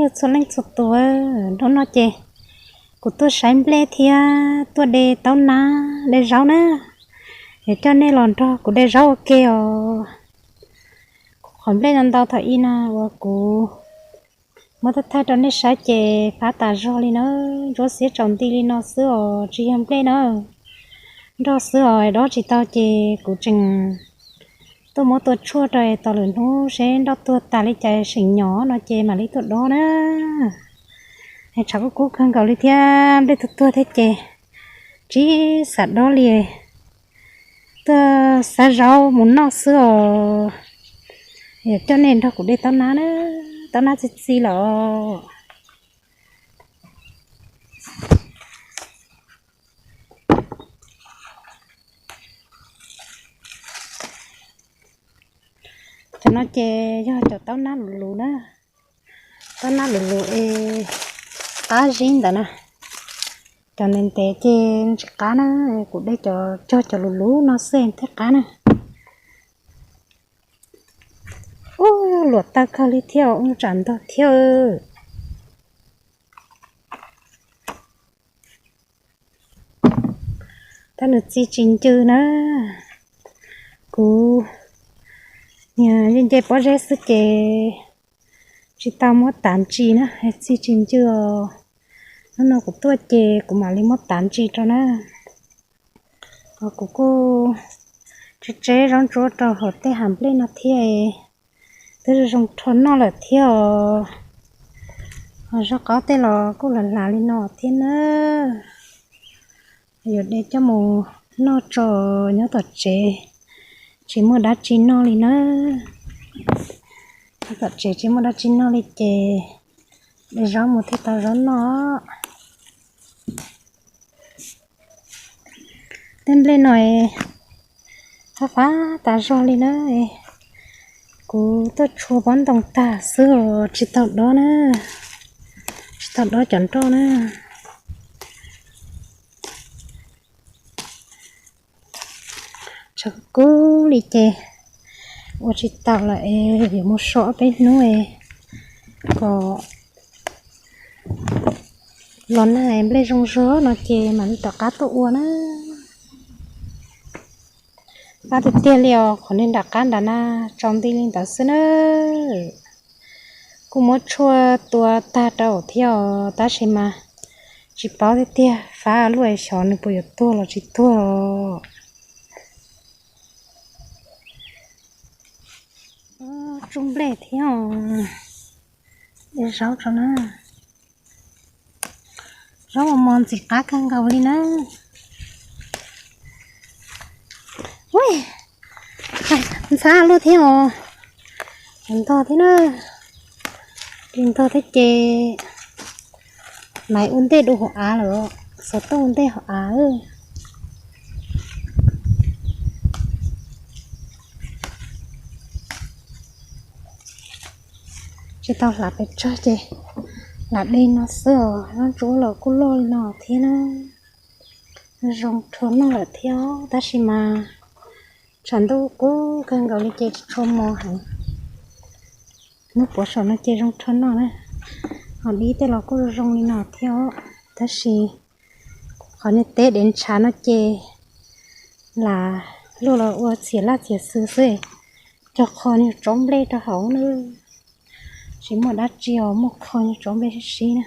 Txhua leej txhua tus, hnub no ces kuv tuaj saib nplej thiab tuaj de taub nab de zaub na. Yog coj nej los nrog kuv de zaub ua ke os. Kuv qhov nplej no ntau thaum ub na uas kuv muab thaij thaij rau nej saib ces fab tas zog li na. Ntsuab xiab tsaus nti li no xwb os, tsis yog nplej na, nroj xwb os, dob tsis tau ces kuv tseem tuaj muab tua tshuaj rau es tos lwm hnub seb nroj tuag tas li cas seem nyom no ces mam li tuaj dob na. Es tshav kub kub kawg nkaus li thiab nplej tuag tuag thiab ces tsis xav dob li. Tuaj xab zaub mus noj xwb os. Yog coj nej nrog kuv de taub nab na, taub nab txi txi los. Cov no ces yog cov taub nab luv luv na, taub nab luv luv es qab zib ntawd na. Cov ntev ntev ces tsis qab na, kuv de cov cog cov luv luv no xwb thiaj qab na. Ub, luam tawg kawg li thiab, ub tsam ntog thiab. Tab nws txi tsis ncw na. Kuv nce nce pob zeb xwb ces tsis tau muab tav ntsis na, txi tsis ncw os. Hnub no kuv tuaj ces kuv mam li muab tav ntsis rau na. Kuv kuj tseb tseb zaub ntsuab rau hauv tej hav nplej no thiab, twb zoo zoo rho noj lawm thiab os. Zaub qaub tej los kuj lam hlav li no thiab na. Yuav de coj mus noj tso, nyob tom tsev tsis muaj dab tsi noj li na. Nyob tom tsev tsis muaj dab tsi noj li ces de zaub mus thiaj tau zaub noj. Tej nplej no fab fab tas zog li na. Kuv tuaj tshua pob ntoo tag xwb os, tsis tau dob na, tsis tau dob cov nroj na. Tshav kub li ces ua tsis tau lawm es yuav mus so ob peb hnub es kom los nag nplej zoo zog no ces mam li rov qab tuaj ua na. Fab tiag tiag li os, qhov niag nram qab nram na tsaus nti li ntawd xwb na. Kuj muab tshuaj tua tag rau thiab os, tab sis mas tsis paub tiag tiag fab luaj xyov nws puas yuav tuag los tsis tuag. Tsuj nplej thiab, de zaub tso na. Zaub mos mos ntxim qab kawg nkaus li na. Ui, ntxhab luaj thiab os. Ntog thiab na. Ris ntog thiab ces maiv ua ntej dua hauv av lawm, xov tooj ua ntej hauv av. Tsis tau hlav pes tsawg ces lam de no xwb os, zaub ntsuab los kuj loj li no thiab na. Zoo rhuav noj lawm thiab tab sis mas tshav ntuj kub kawg nkaus li ces tsis tshua mos heev. Hnub puav saum no ces zoo rhuav noj na. Ho dib tej los kuj zoo li no thiab tab sis qhov niag teb dev ntshav no ces lam luaj los ua txiav laj txiav xwm xwb, cog qho nyuag tsob nplej rau hauv na. Tsis muaj dab tsi os, muaj qho nyuag tsob nplej sib sib na,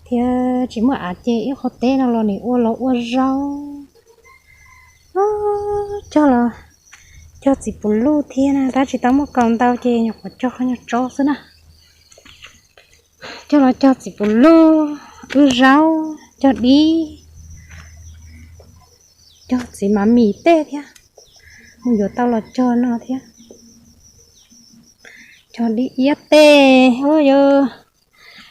thiab tsis muaj av ces ib qho teb no los nim ua los ua zaub. Cog los cog txiv pum luj thiab na, tab tsis tau muaj kaus ntau ces nyuam qhuav cog qho nyuag tsob xwb na. Cog los cog txiv pum luj, wb zaub, cog dib, cog txiv mav mis tej thiab, mus yuav tau los cog no thiab. Cog dib iab tej, ua yog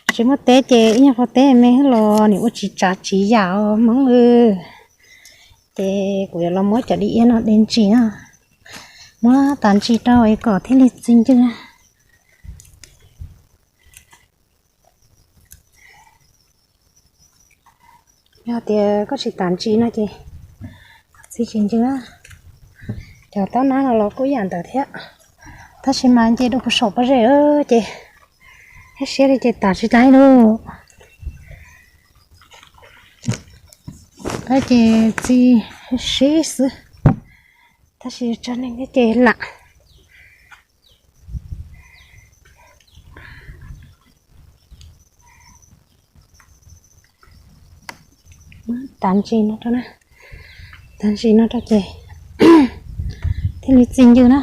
tsis muaj teb ces ib nyuag qho teb me los nim ua tsis tsav tsis yam os Hmoob. Ces kuv yuav los muab cov dib iab no de ntsis na, muab tav ntsis rau es kom thiaj li txi ncw na. Yog tias koj tsis tav ntsis no ces txi tsis ncw. Cov taub nab no los kuj ib yam ntawd thiab, tab sis mas nce dua puag saum pob zeb ces Siab li ces tam tsis laib lauj. Ces txi siab xwb, tab sis tso neeg thiab ces lam tav ntsis no rau na, tav ntsis no rau ces thiaj li txi ncw na,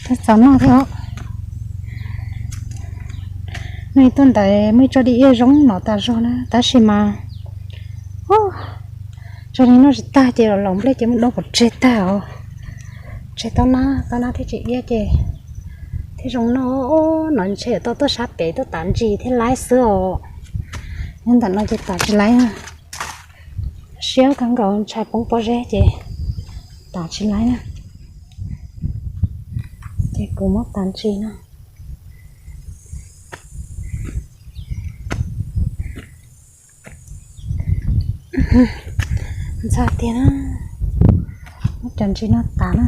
thiaj txaus noj thiab os. Nej tuaj ntawd muaj ib tsob dib iab zoo no tas zog na, tab sis mas tsob dib noj tsis tag ces los laus nplej ces muab dob kom tseg tag os. Tseg taub nab, taub nab thiaj tsis iab ces thiaj zoo noj. No ntshe yuav tau tuaj sab pem tuaj tav ntsis thiaj laib xwb os. Nyob ntawm no ces tav tsis laib na. Siab kawg nkaus ntshai poob pob zeb ces tav tsis laib na. Ces kuv muab tav ntsis no. Ntxhab tiag na, muab cov ntsis no tav na.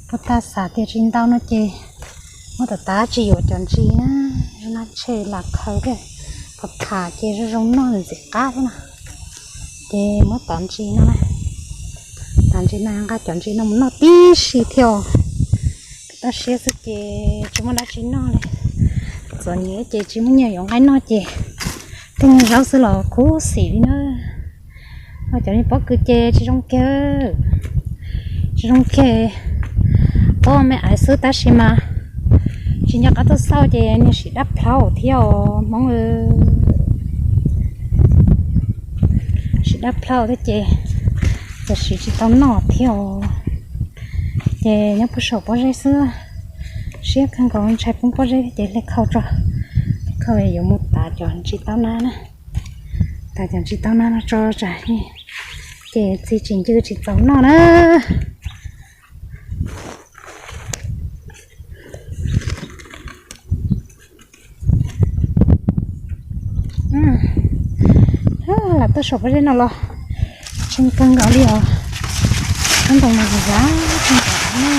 Puag ta xav tias tsis ntau no ces muab tav tav tsis yuav cov ntsis na, zoo na ntshe lam khaws thiab, qhov tham ces zoo zoo noj ntxim qab thiab na. Ces muab tav ntsis no na, tav ntsis no nqa cov ntsis no mus noj tib si thiab os. Toj siab xwb ces tsis muaj dab tsi noj li. Txom nyem ces tsis muaj nyiaj yuav nqaij noj ces tej nyuag zaub xwb los khuv xim li na. Ho cov niag pob kws ces tsis zoo kiag, tsis zoo kiag, pob me aiv xwb tab sis mas tsis nco qab tuaj xauj ces niag sim dab plhaub thiab os Hmoob. Sim dab plhaub thiab ces tam sim tsis tau noj thiab os. Ces nyob puag saum pob zeb xwb, siab kawg nkaus ntshai poob pob zeb thiab ces hle khau tso, khau yuav mus tav cov ntsis taub nab na, tav cov ntsis taub nab no tso tsam ces txi tsis ncw tsis txaus noj na. Lam tuaj saum pob zeb no los tseem kawg nkaus li os. Khaub ntoos mas zav kawg nkaus na.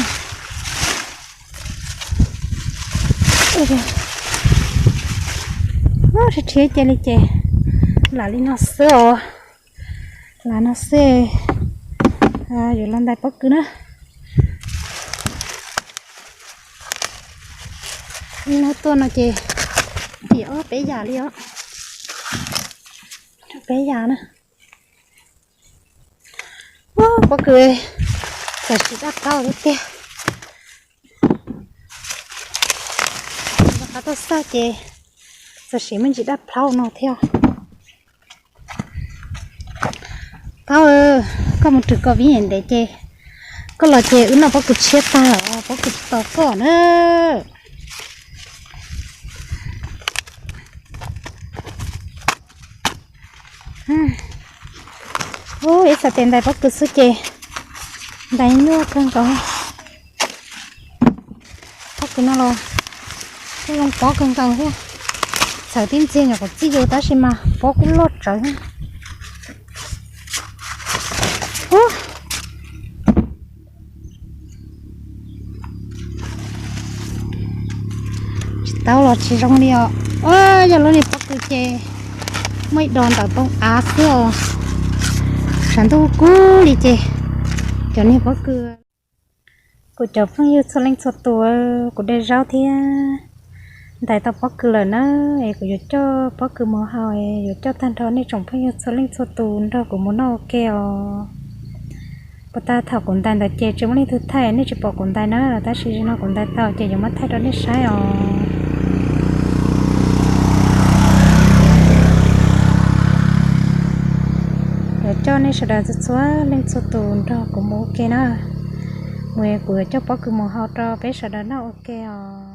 Rhiab rhiab cia li ces lam li no xwb os. Lam no xwb, yuav los ntais pob kws na. Ib hnub tuaj no ces tim ob peb yam li os. Peb yam na. Pob kws txawm sim dab plhaub thiab tiag. Rov qab tuaj xauj ces txawm sim me ntsis dab plhaub no thiab. Thaub, koj mus rwg koj vib ntev ces koj los ces wb noj pob kws tshiab tag os, pob kws tsis tau koj na. Ib txhais tes ntais pob kws xwb ces ntais nyuaj kawg nkaus. Pob kws no los kuj zoo pob kawg nkaus thiab. Txhawm tib ntxiag nyuam qhuav txij yus tab sis mas pob kuj loj tsawv thiab. Tsis tau los tsis zoo li os. Yog lub niag pob kws ces muaj ib dos ntawm too av xwb os. Tshav ntuj kub li ces cov niag pob kws. Kuv cov phooj ywg txhua leej txhua tus, kuv de zaub thiab ntais tau pob kws lawm na, es kuv yuav coj pob kws mus hau, yuav coj tag nrho nej tsoom phooj ywg txhua leej txhua tus nrog kuv mus noj ua ke os. Puag ta thaum kuv ntais ntawd ces tsis muaj leej twg thaij, nej tsis pom kuv ntais na, tab sis no kuv ntais tau ces yuav muab thaij rau nej saib os. Yuav coj nej sawv daws txhua txhua leej txhua tus nrog kuv mus ua ke na. Mus kuv yuav coj pob kws mus hau rau peb sawv daws noj ua ke os.